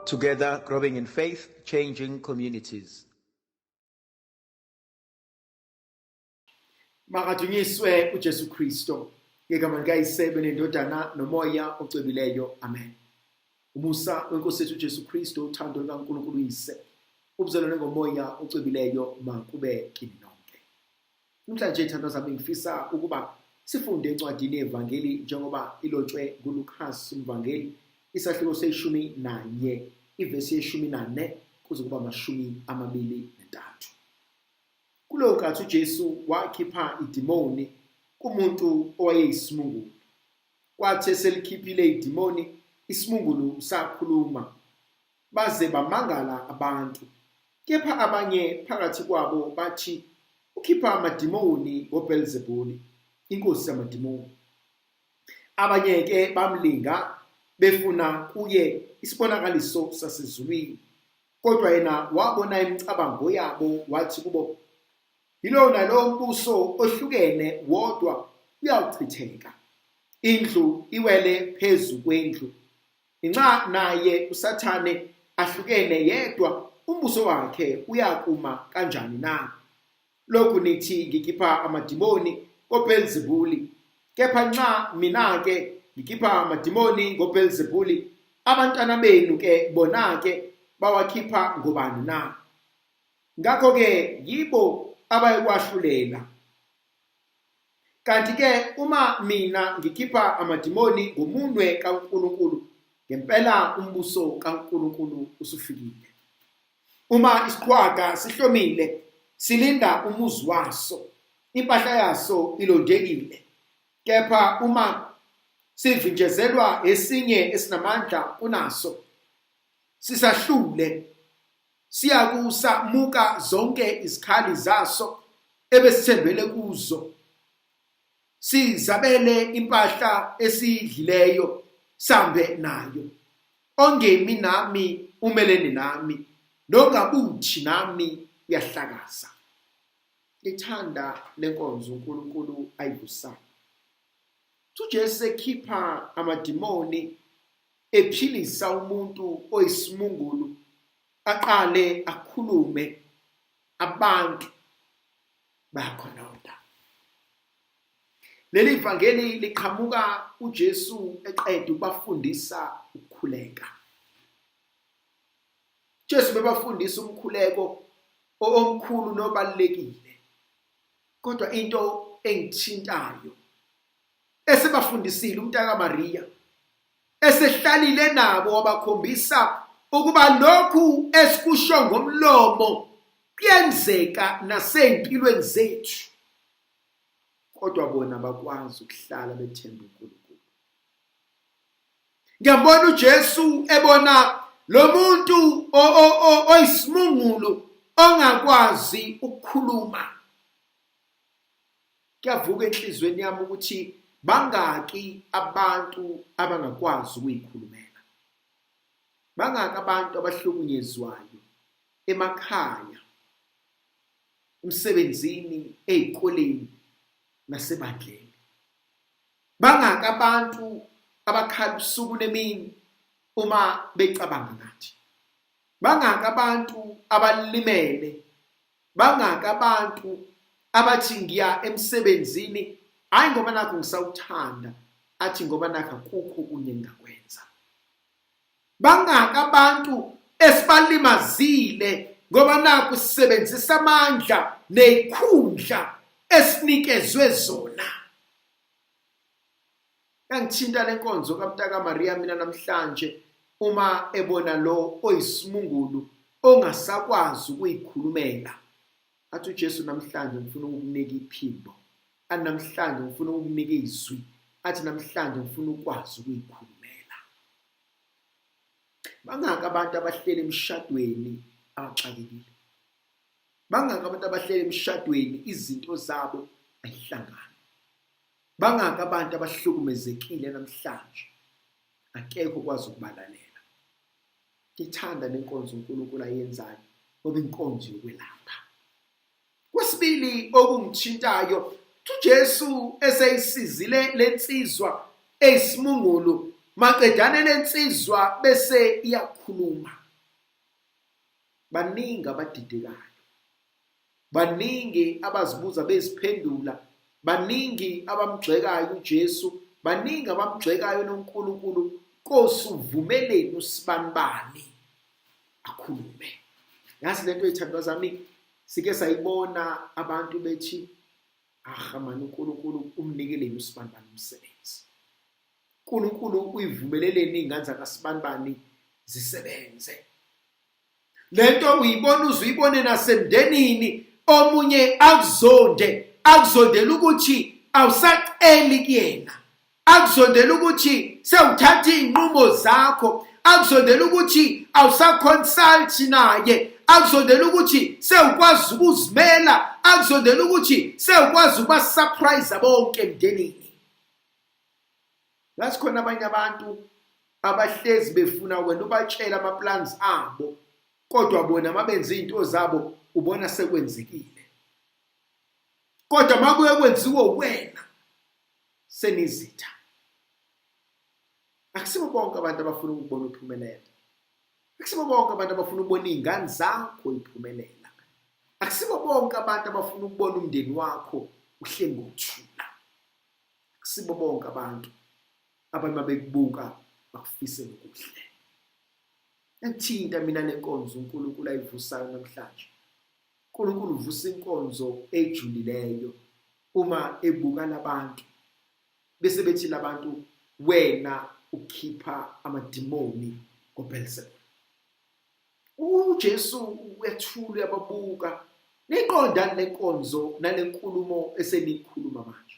Together, growing in faith, changing communities. Makadunyiswe uJesu Kristo ngegama likaYise neNdodana noMoya ocwebileyo. Amen. Umusa wenkosi yethu uJesu Kristo, uthando lukaNkulunkulu uYise, ubuzalwane ngoMoya ocwebileyo makube kini nonke. Namhlanje ithandwa zami ngifisa ukuba sifunde encwadini yevangeli njengoba ilotshwe nguLukas umvangeli isahluko seshumi nanye ivesi yeshumi nane kuze kuba 23. Kuleyo nkathi uJesu wakhipha idimoni kumuntu owayeyisimungulu. Kwathi eselikhiphile idimoni, isimungulu sakhuluma, baze bamangala abantu. Kepha abanye phakathi kwabo bathi, ukhipha amadimoni ngoBelzebuli, inkosi yamadimoni. Abanye-ke bamlinga befuna kuye isibonakaliso sasezulwini. Kodwa yena wabona imicabango yabo wathi kubo, yilowo nalowo mbuso ohlukene wodwa uyawuchitheka, indlu iwele phezu kwendlu. Nxa naye uSathane ahlukene yedwa, umbuso wakhe uyakuma kanjani na? Lokhu nithi ngikhipha amadimoni ngoBelzebuli, kepha nxa mina-ke ngikhipha amadimoni ngoBelzebuli, abantwana benu-ke bona-ke bawakhipha ngobani na? Ngakho-ke yibo abayokwahlulela. Kanti-ke uma mina ngikhipha amadimoni ngomunwe kaNkulunkulu, ngempela umbuso kaNkulunkulu usufikile. Uma isiqhwaga sihlomile, silinda umuzi waso, impahla yaso ilondekile. Kepha uma sivinjezelwa esinye esinamandla kunaso, sisahlule, siyakusamuka zonke izikhali zaso ebesithembele kuzo, sizabele impahla esiyidlileyo sambe nayo. Ongemi nami umelene nami, nongabuthi nami uyahlakaza. Ngithanda lenkonzo uNkulunkulu ayivusayo. UJesu ekhipha amadimoni ephilisa umuntu oyisimungulu, aqale akhulume, abantu bayakhononda. Leli vangeli liqhamuka uJesu eqeda ukubafundisa ukukhuleka. Jesu bebafundisa umkhuleko omkhulu nobalulekile. Kodwa into engithintayo esebafundisile umntaka Maria esehlalile nabo wabakhombisa ukuba lokhu esikusho ngomlomo kuyenzeka nasey'mpilweni zethu, kodwa bona bakwazi ukuhlala bethemba uNkulunkulu. Ngiyambona uJesu ebona lo muntu oyisimungulu ongakwazi ukukhuluma. Kuyavuka enhliziyweni yami ukuthi bangaki abantu abangakwazi ukuyikhulumela, bangaki abantu abahlukunyezwayo emakhaya, emsebenzini, ey'koleni nasebandleni. Bangaki abantu abakhala ubusuku nemini uma becabanga ngathi. Bangaki abantu abalimele, bangaki abantu abathi ngiya emsebenzini hayi ngoba nakho ngisawuthanda, athi ngoba nakho akukho okunye engingakwenza. Bangaki abantu esibalimazile ngoba nakho sisebenzisa amandla nezikhundla esinikezwe zona. Yangithinta lenkonzo kaMntaka Maria mina namhlanje uma ebona lo oyisimungulu ongasakwazi ukuyikhulumela. Athi uJesu namhlanje ngifuna ukukunika iphimbo, athi namhlanje ngifuna ukukunika izwi, athi namhlanje ngifuna ukwazi ukuyikhulumela. Bangaki abantu abahleli emshadweni abaxakekile? Bangaki abantu abahleli emshadweni izinto zabo ayihlangani? Bangaki abantu abahlukumezekile namhlanje? Akekho okwazi ukubalalela. Ngithanda lenkonzo uNkulunkulu ayenzayo ngoba inkonzo yokwelapha. Kwesibili okungithintayo, uJesu eseyisizile lensizwa eyisimungulu Maqedane lensizwa bese iyakhuluma. Baningi abadidekayo. Baningi abazibuza beziphendula. Baningi abamgxekayo uJesu, baningi abamgxekayo noNkulunkulu. Nkosi uvumeleni usibanibani akhulume. Yazi lento yithandwa zami sike sayibona abantu bethi aha mani uNkulunkulu umnikeleni usibanibani umsebenzi. uNkulunkulu uyivumeleleni iy'ngane zakasibanibani zisebenze. Lento uyibona uze uyibone nasemndenini omunye akuzonde akuzondela ukuthi awusaceli kuyena akuzondela ukuthi sewuthatha iy'nqumo zakho akuzondela ukuthi awusaconsult naye akuzondela ukuthi sewukwazi ukuzimela akuzondela ukuthi sewukwazi ukubasurprise bonke emndenini. Ngathi khona abanye abantu abahlezi befuna wena ubatshela ama-plans abo kodwa bona mabenza izinto zabo ubona sekwenzekile kodwa makuye kwenziwe wena senizitha. Akusibo bonke abantu abafuna ukubona uphumelela. Akusibo bonke abantu abafuna ukubona iy'ngane zakho iphumelela. Akusibo bonke abantu abafuna ukubona umndeni wakho uhleli ngokuthula. Akusibo bonke abantu abantu babekubuka bakufisela okuhle. Yangithinta mina le nkonzo uNkulunkulu ayivusayo namhlanje. uNkulunkulu uvusa inkonzo ejulileyo uma ebuka labantu bese bethi labantu wena ukhipha amadimoni ngoBelzebul. UJesu uyethula uyababuka niqonda lenkonzo nalenkulumo esenikhuluma manje.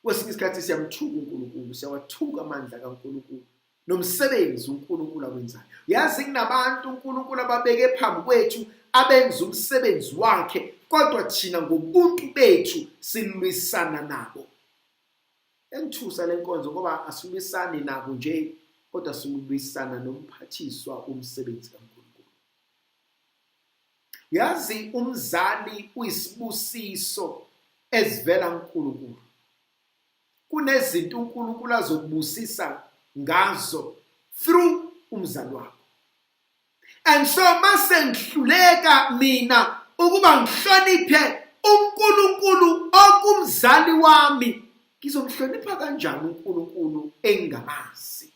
Kwesinye isikhathi siyamthuka uNkulunkulu, siyawathuka amandla kaNkulunkulu nomsebenzi uNkulunkulu awenzayo. Yazi kunabantu uNkulunkulu ababeke phambi kwethu abenza umsebenzi wakhe, kodwa thina ngobuntu bethu silwisana nabo. Engithusa le nkonzo ngoba asilwisani nabo nje, kodwa silwisana nomphathiswa womsebenzi kaNkulunkulu. Yazi umzali uyisibusiso esivela kuNkulunkulu. Kunezinto uNkulunkulu azokubusisa ngazo through umzali wakho. And so mase ngihluleka mina ukuba ngihloniphe uNkulunkulu okumzali wami, ngizomhlonipha kanjani uNkulunkulu engingamazi?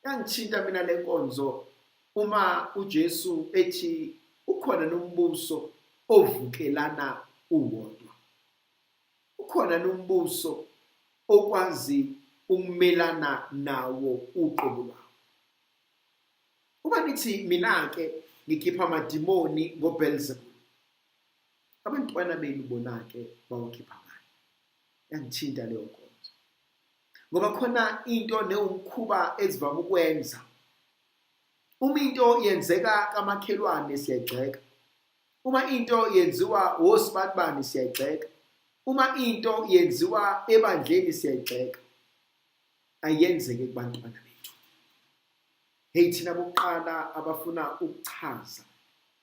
Yangithinta mina le nkonzo uma uJesu ethi ukhona nombuso ovukelana uwodwa. Ukhona nombuso okwazi ukumelana nawo uqobo lwawo. Uma nithi mina-ke ngikhipha amadimoni ngoBelzebul, abantwana benu bona-ke bawakhipha ngani? Yangithinta leyo nkonzo. Ngoba khona into newumkhuba ezivame ukwenza. Uma into yenzeka kamakhelwane siyayigxeka. Uma into yenziwa wosibanibani siyayigxeka. Uma into yenziwa ebandleni siyayigxeka. Ayenzeke kubantwana bethu. Hey thina bokuqala abafuna ukuchaza.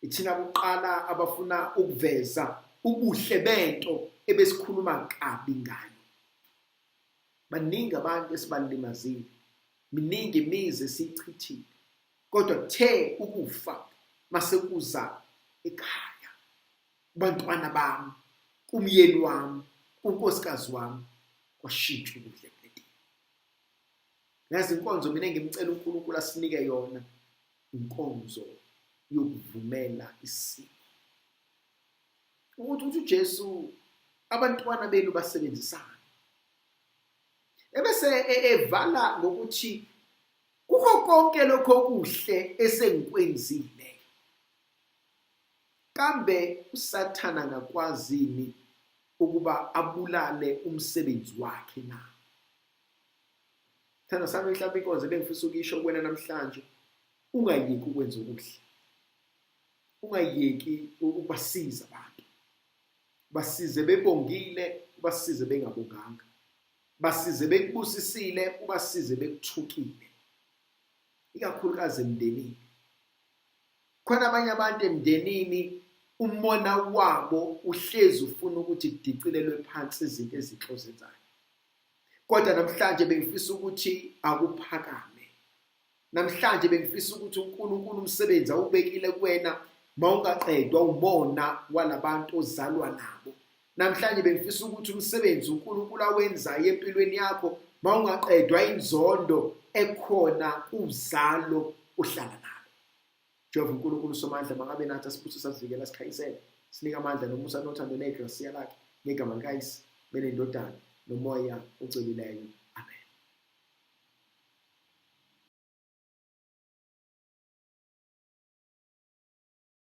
Ithina bokuqala abafuna ukuveza ubuhle bento ebesikhuluma kabi ngayo. Baningi abantu esibalimazile. Miningi imizi esiyichithile. Kodwa kuthe ukufa masekuza ekhaya kubantwana bami, kumyeni wami, kunkosikazi wami kwashintsha ukudla epletini. Yazi inkonzo mina engimcela uNkulunkulu asinike yona inkonzo yokuvumela isimo. Ukuthi uthi uJesu abantwana benu basebenzisana. Ebese e, evala ngokuthi kukho konke lokho okuhle esengikwenzile. Kambe uSathana angakwazini ukuba abulale umsebenzi wakhe na? Thanda sami mhlawumbe inkonzo ebengifisa ukuyisho kuwena namhlanje, ungayeki ukwenza okuhle. Ungayeki ukubasiza abantu. Basize bebongile, ubasize bengabonganga. Basize bekubusisile, ubasize bekuthukile. Ikakhulukazi emndenini. Khona abanye abantu emndenini umona wabo uhlezi ufuna ukuthi kudicilelwe phansi izinto ezinhle ozenzayo. Kodwa namhlanje bengifisa ukuthi akuphakame. Namhlanje bengifisa ukuthi uNkulunkulu umsebenzi awubekile kuwena mawungaqedwa umona walabantu ozalwa nabo. Namhlanje bengifisa ukuthi umsebenzi uNkulunkulu awenzayo empilweni yakho mawungaqedwa inzondo ekhona kuzalo ohlala nalo. Jehova uNkulunkulu uSomandla makabe nathi asibusise asivikele asikhanyisele sinike amandla nomusa nothando negrasiya lakhe ngegama likayise benendodana nomoya ocwebileyo.